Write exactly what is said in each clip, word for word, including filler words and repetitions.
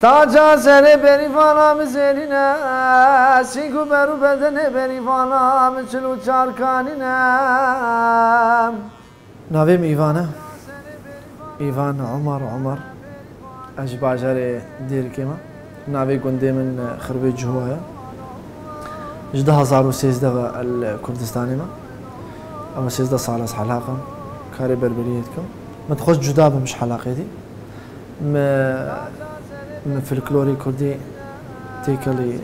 Taca serê berîvana min zêrîn e, sîng û ber û bedenê berîvana min çil û çar kanîn e. Navê min Îvan e. Îvan Umar Umar. Ez ji bajarê Dêrikê me. Navê gundê min Xirbê Cihowa ye. Ji du hazar û sêzdeh ve li Kurdistanê me. Ew sêzdeh sal ez helaq im. Karê berberiyê dikim. Min dixwest cuda bim ji helaqê dî. Me, me folklorê kurdî têkelî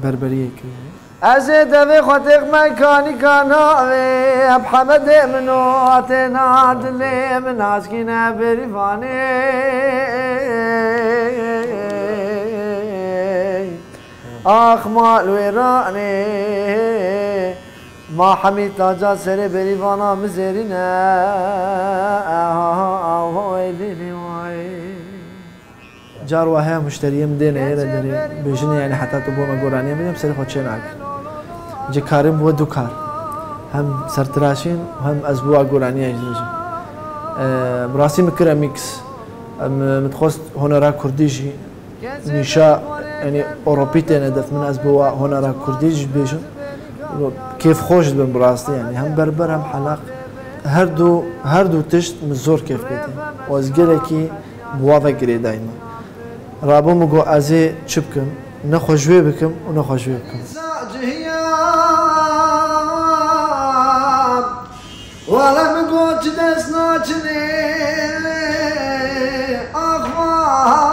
berberiyê kiriye. Ez ê devê xwe têxme kanîka navê Hemedê min û hatêna dilê min askîne berîvanê. Ax mal wêranê. Ma hemî taca serê berîvana min zêrîn e. Ahoy lîlî way. Car wa heye muşteriyê min dêne yêre derê bêjinê, yani heta tu bo me goraniyê bidem serê xwe çê nakin. Cê karê min bû du kar. Hem sertiraşîn û hem ez bi wa goraniya jî dibêjim. Eee, bi rastî min kire mîks. Em, min dixwest honera kurdî jî nîşa, yanî Ewropî têne def min, ez bi wa honera kurdî jî dibêjim. Kêfxweş dibim bi rastî, yanî hem berber hem helaq. Her du, her du tişt min zor kêf pê tê. Û ez gelekî bi wa ve girêdayî me. Rabû min got ez ê çi bikim? Ne xwe ji wê bikim û ne xwe ji wê bikim. Wele min got çi dest naçinê, axvan.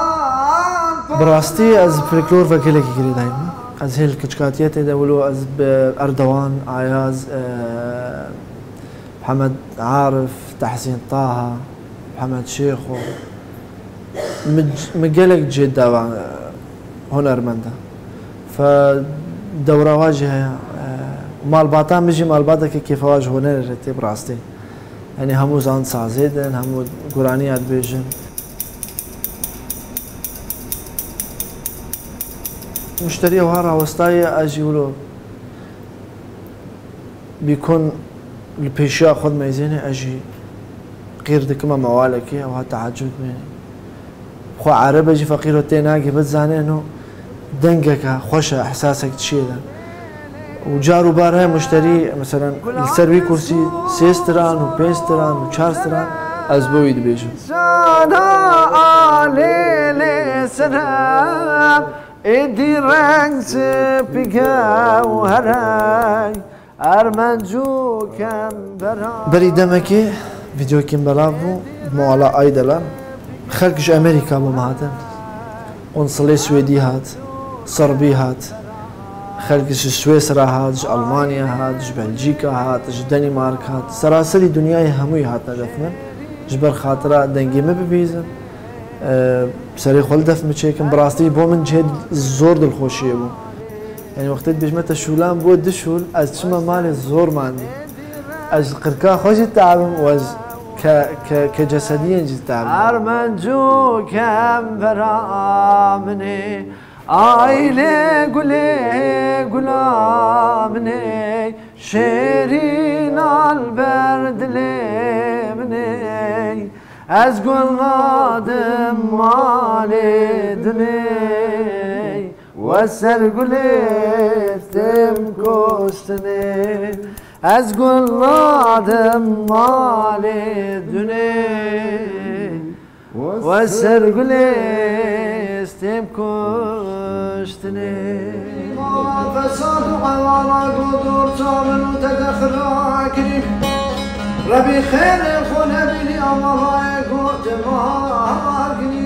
Bi rastî ez folklor ve gelekî girêdayî me. Ez hê li kiçkatiyetê de wilo ez bi Erdogan, Ayaz, e, Mihemed Arif, Tehsîn Taha, Mihemed Şêxo, Min, min gelek cê dava, e, hunermend e. Fe dewra wa jî heye. E, malbata min jî malbateke kêfa wa ji hunerê re tê bi rastî. Yanî hemû zan sazê din, hemû guraniya dibêjin. Muşterî ewha rawestayê, ez jî wilo bîkon li pêşiya xwe dimeyzêne, ez jî qîr dikime mewalekê, ew ha teacub bê. Xwe erebe jî feqîro tê nagê, bit zanê no dengeke xweş e, ehsasek dişiyê de. Û car û bar heye muşterî, meselen, li ser wî kursî sê stiran û pênc stiran û çar stiran ez bo wî dibêjim. Sana alê lê sere, êdî reng spî gewherey. Ermenc û kembera. Berî demekê vîdeokên belav bû, mala Aydelan. Xelk ji Amerîka bo me hatin. Konsulê Swêdî hat, Serbî hat. Xelk ji Swêsra hat, ji Almanya hat, ji Belcîka hat, ji Denîmark hat. Seraserî dinyayê hemûyî hatine def min. Ji ber xatira dengê min bibihîzin. E, serê xwe li def min çêkin. Bi rastî bo min cihê zor dilxweşiyê bû. Yanî wextê dibêjime te şûlan bû du şûl, ez çime malê zor mandî. Ez ji qirka xwe jî teabim û ez ke, ke, ke cesediyên jî teabim. Ermenc û kembera min ê, aylê gulê gula min ê, şêrîn al ber dilê min ê. Ez gul nadim malê dilê, we ser gulê têm kuştinê. Ez gul nadim malê dilê, we ser gulê têm kuştinê. Fesad û ewala godor çamin û te de xira kirî. Rebî xêrê xwe nebînî, amalayê gote ma ginî.